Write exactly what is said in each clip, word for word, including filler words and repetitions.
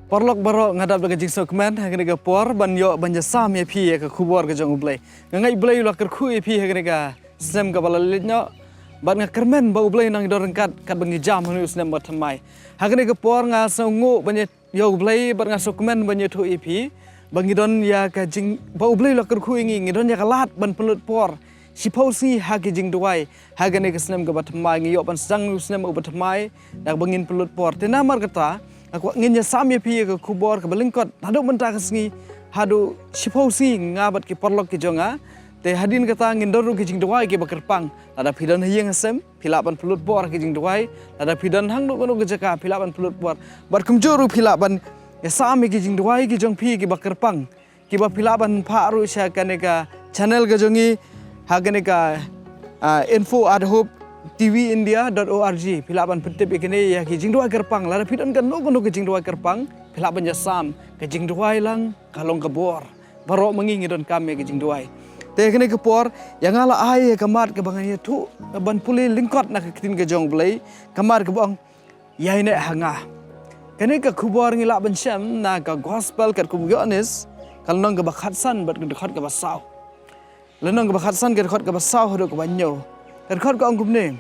Paralok baroh, nga dap da ka jingsngewkmen ha kane ka por ban ïoh ban ïasam ïa phi ïa ka khubor ka jong U Blei. Nga ngeit U Blei u la kyrkhu ïa phi ha kane ka snem kaba la leit noh, bad nga kyrmen ba U Blei un nang don ryngkat katba ngi jam ha une u snem ba thymmai. Ha kane ka por nga sngewnguh ban ïa ïa U Blei bad nga sngewkmen ban ïathuh ïa phi ba ngi don ïa ka jing, ba U Blei u la kyrkhu ïa ngi, ngi don ïa ka lad ban pynlut por shiphew sngi ha ki jingduwai. Ha kane ka snem kaba thymmai, ngi ïoh ban sdang u snem uba thymmai da kaba ngin pynlut por. Te namar kata, nga kwah ngin ïasam ïa phi ïa ka khubor kaba lyngkot naduh mynta ka sngi haduh shiphew sngi, nga bad ki paralok ki jong nga. Te hadien kata ngin don ruh ki jingduwai kiba kyrpang. Lada phi don ha ïing ha sem, phi lah ban pynlut por ha ki jingduwai. Lada phi don hangno hangno ka jaka, phi lah ban pynlut por. Bad kumjuh ruh phi lah ban ïasam ïa ki jingduwai ki jong phi kiba kyrpang, kiba phi lah ban phah ruh sha kane ka channel ka jong ngi, ha kane ka, ah, info at hope T V India dot org. Phi lah ban pyntip ïa kine ïa ki jingduwai kyrpang. Lada phi don kano kano ka jingduwai kyrpang, phi lah ban ïasam. Ka jingduwai lang ka long ka bor. Baroh ma ngi ngi donkam ïa ka jingduwai. Te kane ka por, ïa nga la ai ïa ka mat kaba ngan ïathuh ban pule lyngkot na ka ktien ka jong U Blei, ka mat kaba ong, ïaineh ha nga. Kane ka khubor ngi lah ban shem na ka gospel katkum u Ïoannis, ka lynnong kaba khatsan bad ka dkhot kaba saw. Lynnong kaba khatsan ka dkhot kaba saw haduh kaba hynñiew. Ka dkhot ka ong kumne: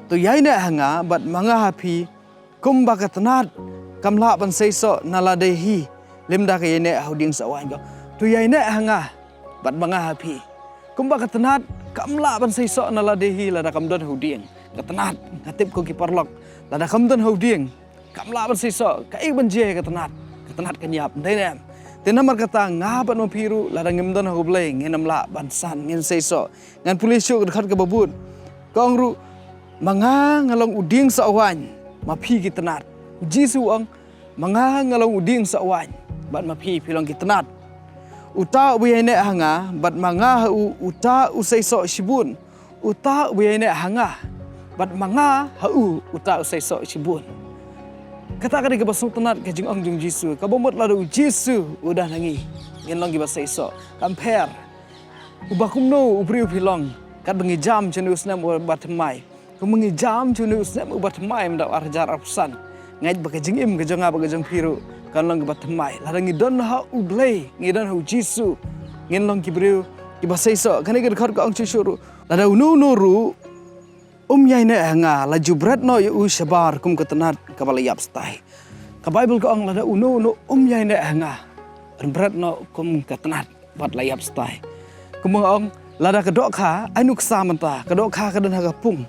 To ïaineh ha nga bad ma nga ha phi, kumba ka tnat kam lah ban seisoh na lade hi lymda ka ïaineh ha u dieng soh waiñ. Ko, to ïaineh ha nga bad ma nga ha phi, kumba ka tnat kam lah ban seisoh na lade hi lada kam don ha u dieng. Ka tnat, nga tip ko ki paralok, lada kam don ha u dieng, kam lah ban seisoh. Kaei ban jia ïa ka tnat? Ka tnat kan ïap, ym dei ne em? Te namar kata nga bad ma phi ruh, lada ngim don ha U Blei, ngin ym lah ban san, ngin seisoh. Ngan pule shuh ka dkhot kaba bud. Ka ong ruh, ma nga nga long u dieng soh waiñ, ma phi ki tnat. U Jisu u ong, ma nga nga long u dieng soh waiñ, bad ma phi phi long ki tnat. Uta uba ïaineh ha nga bad ma nga ha u, uta u seisoh shibun. Uta uba ïaineh ha nga bad ma nga ha u, uta u seisoh shibun. Kata ka dei kaba sngewtynnat ka jingong jong U Jisu, kaba mut lada U Jisu u don ha ngi, ngin long kiba seisoh. Kam pher uba kumno u briew phi long katba ngi jam sha une u snem uba thymmai. Kumba ngi jam sha une u snem uba thymmai mynta u ar hajar arphew san, nga ngeit ba ka jingim ka jong nga bad ka jong phi ruh kan long kaba thymmai. Lada ngi don ha U Blei, ngi don ha U Jisu, ngin long ki briew kiba seisoh. Kane ka dkhot ka ong shuh shuh ruh, lada uno uno ruh um ïaineh ha nga, la ju bret noh ïa u shabar kum ka tnat kaba la ïap stai. Ka Baibl ka ong, lada uno uno um ïaineh ha nga, yn bret noh kum ka tnat bad la ïap stai. Kumba nga ong, lada ka dohkha, ai nuksa mynta, ka dohkha ka don ha ka pung.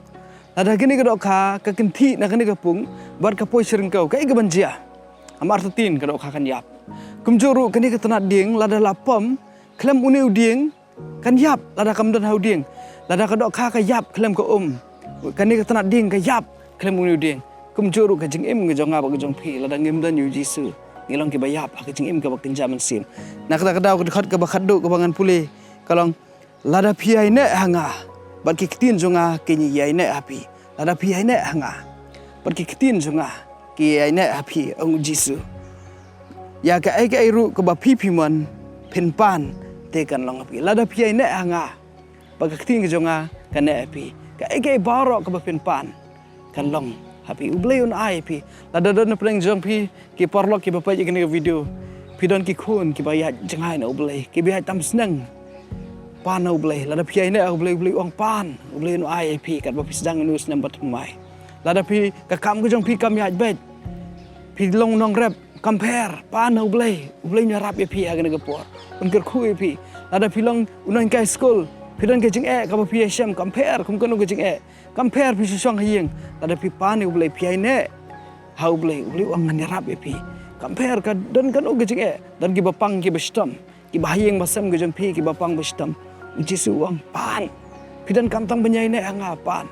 Lada kane ka dohkha ka kynthih na kane ka pung bad ka poi sha ryngkew, kaei kaban jia? Namar artatien ka dohkha kan ïap. Kumjuh ruh kane ka tnat dieng, lada la pom khlem une u dieng, kan ïap lada kam don ha u dieng. Lada ka dohkha ka ïap khlem ka um, kane ka tnat dieng ka ïap khlem une u dieng. Kumjuh ruh ka jingim ka jong nga bad ka jong phi, lada ngim don ïa U Jisu, ngi long kiba ïap ha ka jingim kaba kynja mynsiem. Na kata ka daw, ka dkhot kaba khatduh kaba ngan pule ka long, lada phi ïaineh ha nga bad ki ktien jong nga kin ïaineh ha phi. Lada phi ïaineh ha nga bad ki ktien jong nga ki ïaineh ha phi, ong U Jisu. Ïa kaei kaei ruh kaba phi phi mon phin pan, te kan long ha phi. Lada phi ïaineh ha nga bad ka ktien ka jong nga kan neh ha phi, kaei kaei baroh kaba phin pan kan long ha phi. U Blei un ai ha phi. Lada don na pdeng jong phi ki paralok kiba peit ïa kane ka video, phi don ki khun kiba ïaid jngai na U Blei, kiba ïaid tam sneng, pan na U Blei. Lada phi ïaineh ha U Blei, U Blei u ong pan, U Blei un ai ha phi katba phi sdang une u snem ba thymmai. Lada phi, ka kam ka jong phi kam ïaid beit, phi long nongrep, kam pher, pan na U Blei, U Blei un ïarap ïa phi ha kane ka por, un kyrkhu ïa phi. Lada phi long u nonghikai skul, phi don ka jingeh kaba phi ïashem, kam pher kum kano ka jingeh, kam pher phi shu shong ha ïing. Lada phi pan ïa U Blei, phi ïaineh ha U Blei, U Blei u ong ngan ïarap ïa phi. Kam pher ka don kano ka jingeh, don kiba pang kiba shitom, kiba ha ïing ba sem ka jong phi kiba pang ba shitom. U Jisu u ong pan. Phi donkam tang ban ïaineh ha nga, pan.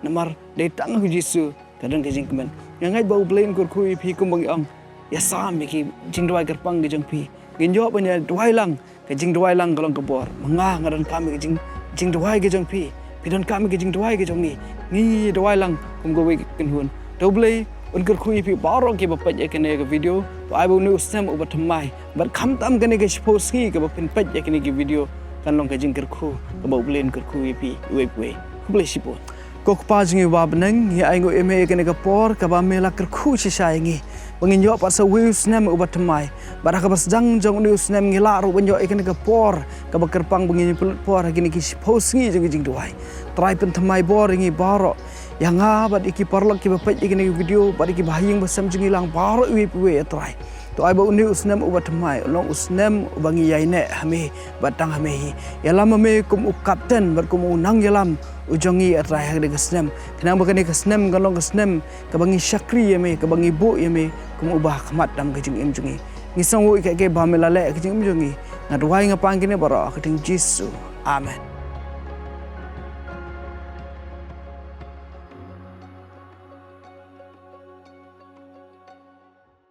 Namar dei tang ha U Jisu ka don ka jingkmen. Nga ngeit ba U Blei un kyrkhu ïa phi kumba ngi ong. Ïasam ïa ki jingduwai kyrpang ka jong phi. Ngin ïoh ban ïa duwai lang. Ka jingduwai lang ka long ka bor. Ma nga nga donkam ïa ka jing, jingduwai ka jong phi. Phi donkam ïa ka jingduwai ka jong ngi. Ngi duwai lang kum kawei ka kynhun. To U Blei un kyrkhu ïa phi baroh kiba peit ïa kane ka video. To ai ba une u snem uba thymmai bad khamtam kane ka shiphew sngi kaba phin peit ïa kane ka video kan long ka jingkyrkhu kaba U Blei un kyrkhu ïa phi uwei pa uwei. Khublei shibun. Ko Kpa jong ngi uba ha bneng, ngi ainguh ïa me ïa kane ka por kaba me la kyrkhu shisha ïa ngi ba ngin ïoh pat sa uwei u snem uba thymmai. Bad ha kaba sdang jong une u snem ngi lah ruh ban ïoh ïa kane ka por kaba kyrpang ba ngin ïa pynlut por ha kine ki shiphew sngi jong ki jingduwai. Trai pynthymmai bor ïa ngi baroh, ïa nga bad ïa ki paralok kiba peit ïa kane ka video bad ïa kiba ha ïing ba sem jong ngi lang baroh iwei pa iwei, A Trai. To ai ba une u snem uba thymmai u long u snem uba ngi ïaineh ha me bad tang ha me hi. Ïalam ma me kum u kapten bad kum u nongïalam u jong ngi, A Trai, ha kane ka snem, khnang ba kane ka snem kan long ka snem kaba ngi shakri ïa me, kaba ngi buh ïa me kum uba ha khmat tam ka jingim jong ngi. Ngi sngewbha ïa kaei kaei ba me la leh ha ka jingim jong ngi. Nga duwai nga pan kine baroh ha ka kyrteng Jisu. Amen.